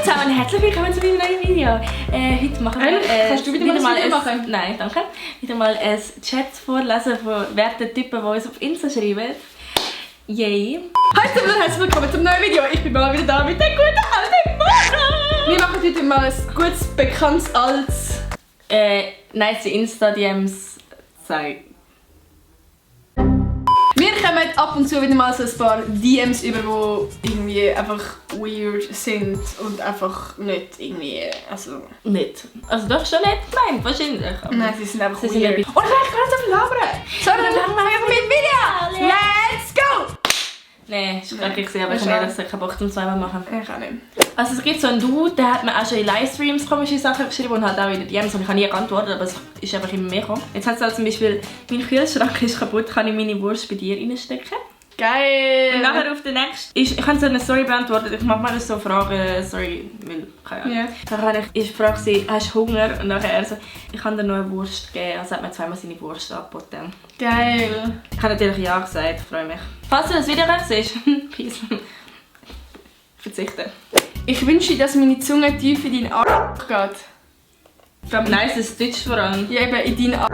zusammen, herzlich willkommen zu meinem neuen Video. Heute machen wir kannst du wieder mal ein machen? Nein, danke. Wieder mal ein Chat vorlesen von werten Typen, die uns auf Insta schreiben. Yay. Hallo und herzlich willkommen zum neuen Video. Ich bin mal wieder da mit der guten alten Mara. Wir machen heute mal ein gutes, bekanntes, altes... nice Insta-DMs zeigen. Wir kommen ab und zu wieder mal so ein paar DMs über, die irgendwie einfach weird sind und einfach nicht irgendwie, also... Nicht. Also doch schon nicht gemeint, wahrscheinlich. Nein, sie sind einfach sie weird. Sind und ich kann gar nicht so viel labern. So, dann machen wir mit Video. Let's go! Nein, ich habe gesehen, aber ich habe ehrlich gesagt keinen Bock zum zweimal machen. Ich auch nicht. Also es gibt so einen Dude, der hat mir auch schon in Livestreams komische Sachen geschrieben und hat auch in den DMs und ich habe nie geantwortet, aber es ist einfach immer mehr gekommen. Jetzt hat es zum Beispiel, mein Kühlschrank ist kaputt, kann ich meine Wurst bei dir reinstecken? Geil! Und nachher auf den nächsten, ich habe so eine Story beantwortet, ich mache mal so Fragen, sorry, weil, keine Ahnung. Yeah. Dann habe ich frage sie, hast du Hunger? Und nachher er so, ich kann dir noch eine Wurst geben, also hat mir zweimal seine Wurst angeboten. Geil! Ich habe natürlich ja gesagt, freue mich. Falls du das Video siehst, peace. Verzichten. Ich wünsche, dass meine Zunge tief in deinen Arsch geht. Nice, das Deutsch vor allem. Ja, eben in deinen Arsch.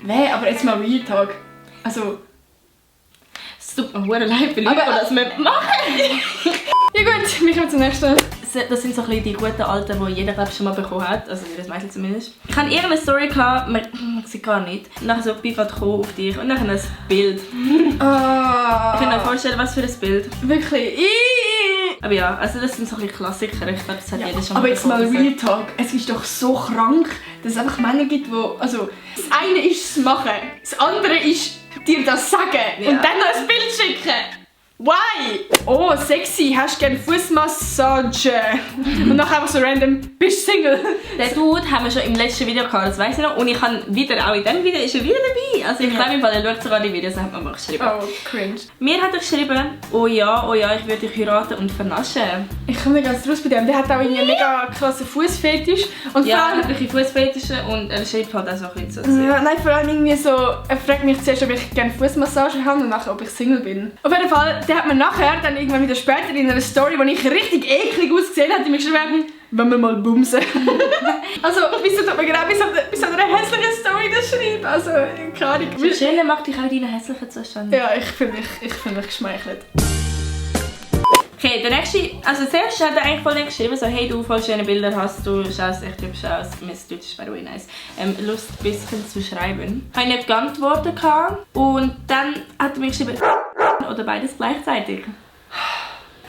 Weh, aber jetzt mal Real Talk. Also... Es tut mir verdammt leid für Leute, die das nicht machen. Ja gut, wir kommen zum nächsten. Das sind so ein bisschen die guten Alten, die jeder glaub, schon mal bekommen hat. Also das Mädchen zumindest. Ich hatte irgendeine Story, man sieht gar nicht. Und dann so, ich bin gerade gekommen auf dich und dann ein Bild. Ich kann mir vorstellen, was für ein Bild. Wirklich. Aber ja, also das sind so ein bisschen Klassiker. Ich glaube, das hat jeder schon mal aber jetzt mal bekommen. Real Talk. Es ist doch so krank, dass es einfach Männer gibt, die... Also, das eine ist das Machen, das andere ist dir das sagen und dann noch ein Bild schicken. Why? Oh, sexy, hast du gerne Fußmassage? Und dann einfach so random, bist du Single? Den Dude haben wir schon im letzten Video gehabt, das weiss ich noch. Und ich kann wieder, auch in diesem Video ist er wieder dabei. Also ich glaube, im Fall, er schaut sogar die Videos, das hat man mal geschrieben. Oh, cringe. Mir hat er geschrieben, oh ja, ich würde dich heiraten und vernaschen. Ich komme nicht ganz raus bei dem. Der hat auch irgendwie einen mega krassen Fußfetisch. Und ja, vor allem... er hat wirklich Fußfetische und er schreibt halt auch so ein bisschen so. Ja, nein, vor allem irgendwie so... Er fragt mich zuerst, ob ich gerne Fußmassage habe und nachher, ob ich Single bin. Auf jeden Fall, der hat mir nachher, dann irgendwann wieder später in einer Story, wo ich richtig eklig ausgesehen habe, mir geschrieben, wenn wir mal bumsen. Also, wieso tut man genau bis an einer hässlichen Story das schreiben? Also, keine Ahnung. Schön macht dich auch deinen hässlichen Zustand. Ja, ich fühle mich geschmeichelt. Okay, der nächste, also zuerst hat er eigentlich voll geschrieben, so hey du, voll schöne Bilder hast du, schaust echt hübsch aus, mein Deutsch ist by the way nice. Lust ein bisschen zu schreiben. Habe ich nicht geantwortet und dann hat er mir geschrieben, oder beides gleichzeitig.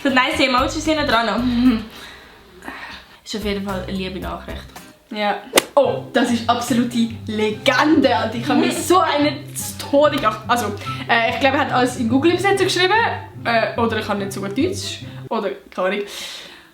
So nice Emojis hinten dran. Ist auf jeden Fall eine liebe Nachricht. Ja. Oh, das ist absolute Legende. Ich habe mir so eine Story gedacht. Also, ich glaube, er hat alles in Google-Übersetzung geschrieben. Oder ich kann nicht so gut Deutsch. Oder, keine Ahnung.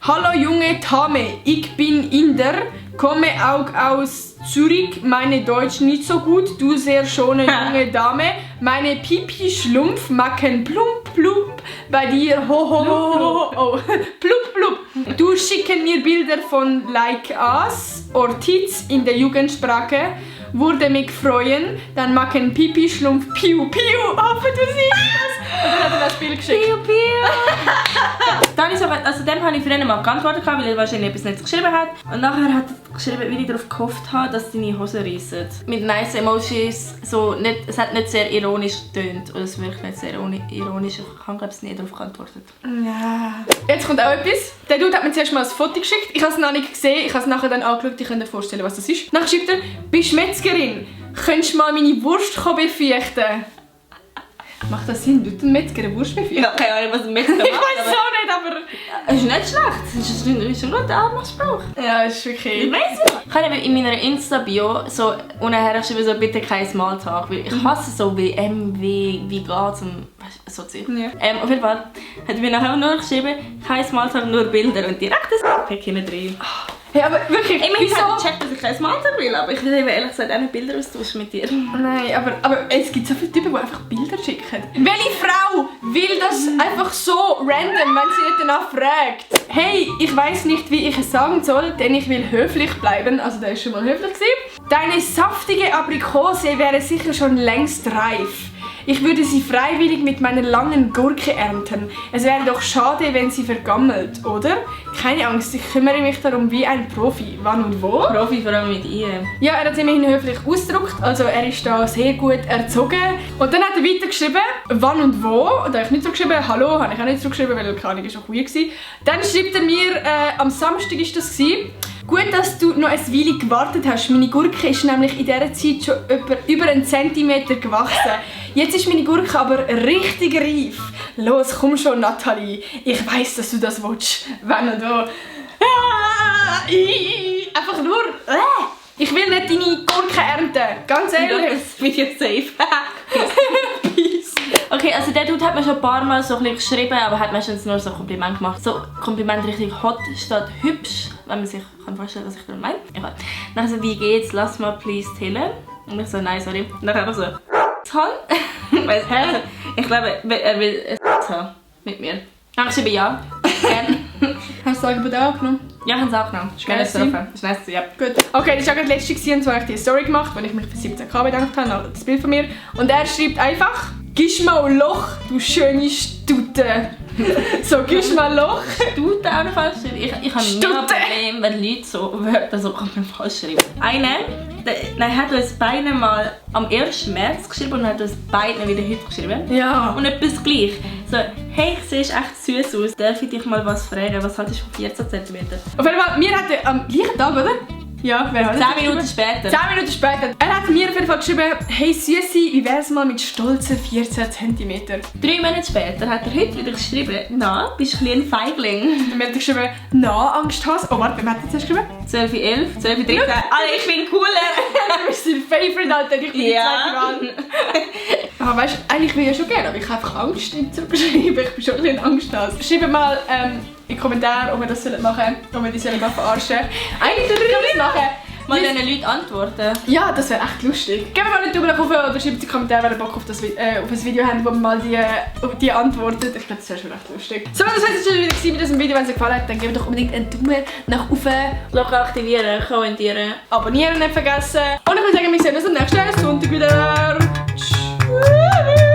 Hallo junge Dame, ich bin Inder, komme auch aus Zürich, meine Deutsch nicht so gut, du sehr schöne junge Dame, meine Pipi Schlumpf machen plump plump bei dir, ho ho ho ho, oh, plump plump. Du schicken mir Bilder von Like Us or Tits in der Jugendsprache, würde mich freuen, dann machen Pipi Schlumpf piu piu, hoffe du siehst das. Und dann hat er das Bild geschickt. Piu piu. Dann ist aber, also dem habe ich früher mal geantwortet, weil er wahrscheinlich etwas nicht geschrieben hat. Und nachher hat er geschrieben, wie ich darauf gehofft habe, dass deine Hose reissen. Mit nice Emojis, so nicht, es hat nicht sehr ironisch getönt. Oder es wirkt nicht sehr ironisch. Ich habe glaube ich nie darauf geantwortet. Ja. Jetzt kommt auch etwas. Der Dude hat mir zuerst mal ein Foto geschickt. Ich habe es noch nicht gesehen. Ich habe es nachher dann angeschaut. Ich kann mir vorstellen, was das ist. Dann schreibt er, bist Metzgerin? Könntest du mal meine Wurst befeuchten? Macht das Sinn? Tut ein Metzger eine Wurst befeuchten? Ja, keine Ahnung, was ein Metzger macht. Ich weiß es auch nicht, aber... Es ist nicht schlecht. Es ist ein guter Anmachspruch. Ja, es ist wirklich... Ich weiss nicht. Ich habe in meiner Insta-Bio so unten geschrieben, so bitte kein Smalltalk. Weil ich hasse so wie geht's um so Zeug. Ja. Auf jeden Fall hat mir nachher nur geschrieben, kein Smalltalk, nur Bilder und direkt das Pack hinten drin. Hey, aber wirklich, Ich habe gecheckt, dass ich kein Smalltalk will, aber ich will eben ehrlich gesagt auch nicht Bilder austauschen mit dir. Nein, aber es gibt so viele Typen, die einfach Bilder schicken. Welche Frau will das einfach so random, wenn sie nicht danach fragt? Hey, ich weiß nicht, wie ich es sagen soll, denn ich will höflich bleiben. Also der ist schon mal höflich gewesen. Deine saftige Aprikose wäre sicher schon längst reif. Ich würde sie freiwillig mit meiner langen Gurke ernten. Es wäre doch schade, wenn sie vergammelt, oder? Keine Angst, ich kümmere mich darum wie ein Profi. Wann und wo? Profi, vor allem mit ihr. Ja, er hat immerhin höflich ausgedrückt, also er ist da sehr gut erzogen. Und dann hat er weitergeschrieben, wann und wo. Und da habe ich nicht zurückgeschrieben, hallo, habe ich auch nicht zurückgeschrieben, weil keine Ahnung, ist auch weird gewesen. Dann schreibt er mir, am Samstag ist das gewesen. Gut, dass du noch ein Weile gewartet hast. Meine Gurke ist nämlich in dieser Zeit schon über 1 Zentimeter gewachsen. Jetzt ist meine Gurke aber richtig reif. Los, komm schon, Nathalie. Ich weiss, dass du das willst. Wenn und wo. Einfach nur. Ich will nicht deine Gurke ernten. Ganz ehrlich. Das wird jetzt safe. Okay, also der Dude hat mir schon ein paar Mal so ein bisschen geschrieben, aber hat meistens nur so ein Kompliment gemacht. So, Kompliment richtig hot statt hübsch, wenn man sich vorstellen kann, was ich damit meine. Egal. Dann so, wie geht's? Lass mal please tillen. Und ich so, nein, sorry. Und dann einfach so, toll. Weißt du, also, ich glaube, er will es haben mit mir. Dann habe ich geschrieben, ja. Hast du das Angebot auch genommen? Ja, ich habe es auch genommen. Ist Geil, nice, ja. Gut. Okay, das war gerade letzte und zwar habe ich die Story gemacht, weil ich mich für 17k bedankt habe, das Bild von mir. Und er schreibt einfach, «Gisch mal ein Loch, du schöne Stute.» So, «Gisch mal ein Loch.» Stute auch noch falsch schreiben. Ich habe nie ein Problem, wenn Leute so Wörter so falsch schreiben. Einer, der hat uns beide mal am 1. März geschrieben und hat uns beide wieder heute geschrieben. Ja. Und etwas gleich. So, hey, ich sehe echt süß aus. Darf ich dich mal was fragen? Was haltest du von 14 cm? Auf jeden Fall, mir hat er am gleichen Tag, oder? Ja, wer hat 10 Minuten später. 10 Minuten später. Er hat mir auf jeden Fall geschrieben, «Hey Süßi, wie wär's mal mit stolzen 14 cm?» 3 Monate später hat er heute wieder geschrieben, «Na, bist du ein Feigling?» Dann hat er geschrieben, «Na, Angsthase.» Oh, warte, wem hat er jetzt geschrieben? 12:11, 12:13. Alter, ich bin cooler! Du bist dein Favorite, Alter. Ich bin die zweite Wahl. Aber weißt du, eigentlich will ich ja schon gerne, aber ich habe einfach Angst, ihm zu schreiben. Ich bin schon ein bisschen Angsthase. Schreibt mal in die Kommentare, ob wir das machen sollen, ob wir die mal verarschen. Eigentlich können wir das machen. Mal diesen Leuten antworten. Ja, das wäre echt lustig. Gebt mir mal einen Daumen nach oben oder schreibt in die Kommentare, wenn ihr Bock auf ein Video habt, wo wir mal die antwortet. Ich glaube, das wäre schon echt lustig. So, das war es schon wieder mit diesem Video. Wenn es euch gefallen hat, dann gebt doch unbedingt einen Daumen nach oben. Glocke aktivieren, kommentieren. Abonnieren nicht vergessen. Und ich würde sagen, wir sehen uns am nächsten Sonntag wieder. Tschüss.